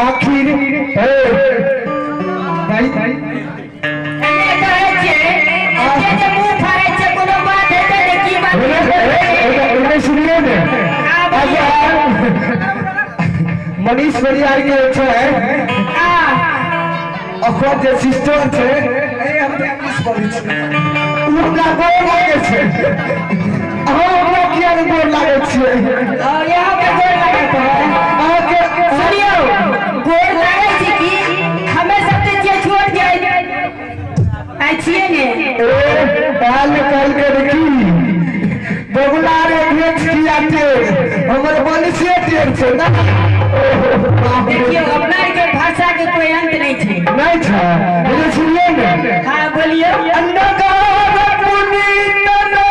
आखिर ए भाई हमे कहै छियै एते जे मुंह फाड़ै छै कोनो बात हेतै ने की बात ओने सुनियो ने मनीष परियार के छै ओकर जे सिस्टर छै ए हम तऽ इंग्लिश बोलै छी उ हमरा गोर लागै छै अहाँ हमरा किया नहि गोर लागै छियै और यहाँ के गोर लागत है अहाँके सुनियो गोर लागै छै की हमे सब तऽ छियै छोट जाइ आइ छियै ने ए काल काल के देखी बगुला रे भेट किया टेढ़ हमर वंशे टेढ़ छै ना देखियो अपना के भाषा के कोई अंत नहीं छै नहीं छै बोले सुनियो ने हां बोलियो अंधकार पुनीत ने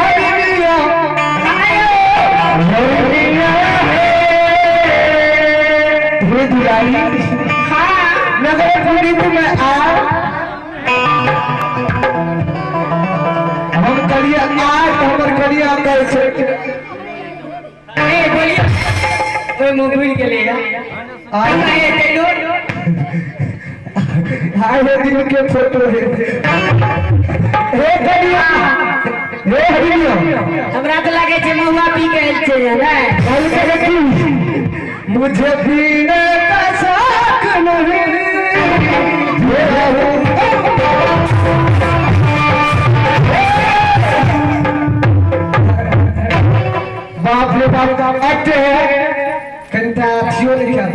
हरिया हरिया हे दुलारी हां नगर पुनीत में आ हम करिया आ हमर करिया कहै छै ए बोलियो ओए मुंह भूल गेलै आ हाय हे दिल के फोटो है हे करिया हे हरिया हमरा तो लागे छै महुआ पी के आयल छै ने कल के देखी मुझे पीने का शौक नहीं बाप रे बाप अटे कनिटा अथियो नहीं खात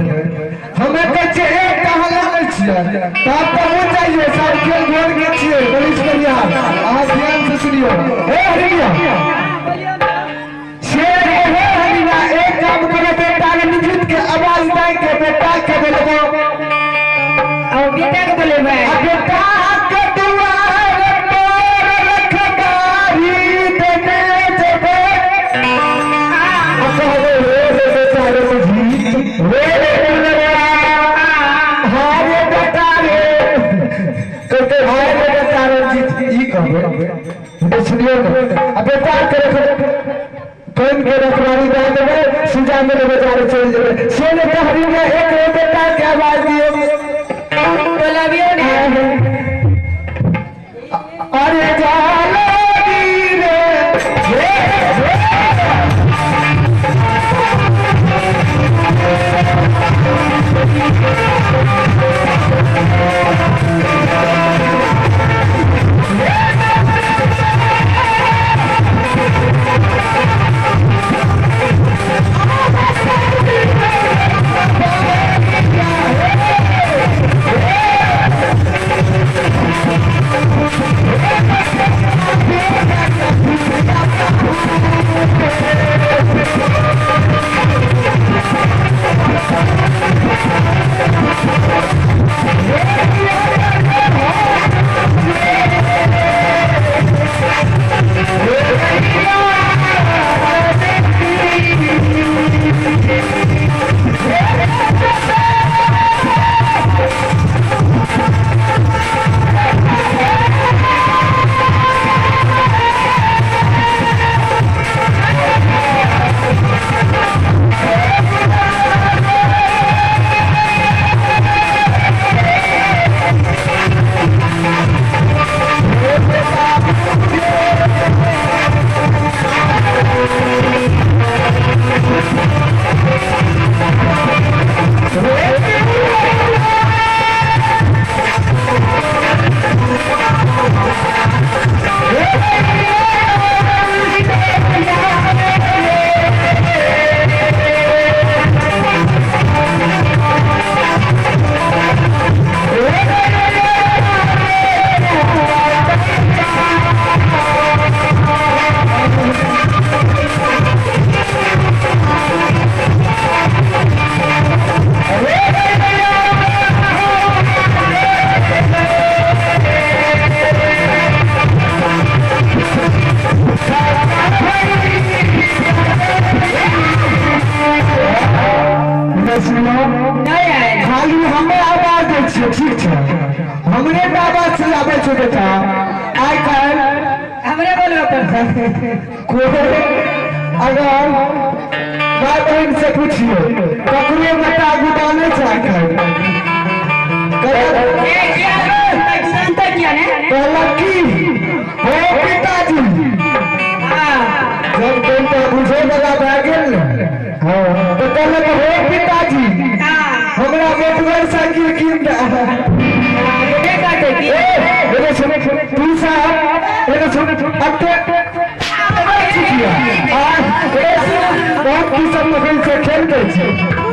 हमें कहै छै एकटा हल्ला नहि छियै तब पहुँच जाइए सब खेल घर के छियै पुलिस परियार अहाँ ध्यान से सुनियो हे हरिया शेर हे हरिया एक काम करो बेटा के निजुत के आवाज दे के बेटा के बोलबो और बेटा के बोलेबै बेटा के दुआर पर रखबारी देने जेबै कहबो हे रे बेटा रे जी रे हारे बेटा रे कहते हारे बेटा रे जी ई कहबे सुनियो ने आ बेटा के कौन के रखवारी दे देबै सुजा में बेचारे चल जेबै सोने कहरी में एक बेटा के आवाज दियो बोलबियो ने अरे जालो रे खाली हमें आवाज दै छियै ठीक छै हमरे आवाज से आबै छै बेटा आइ काल्हि हमरे बोलबे पड़तै कोई अगर भाई बहन से पूछियो, ककरो बेटा गुदा नहीं चाहे। ए किया गुदानता किया ने? कहलक की हो पिताजी? हां। जब बेटा बुझे वाला भए गेल ने, हां, तो कहलक हो पिताजी, हां, हमरा मोटर साइकिल कीन दे। ये कहते की एगो सुन तू साहब, एगो सुन अते बहुत की सब तखन से खेल के छै।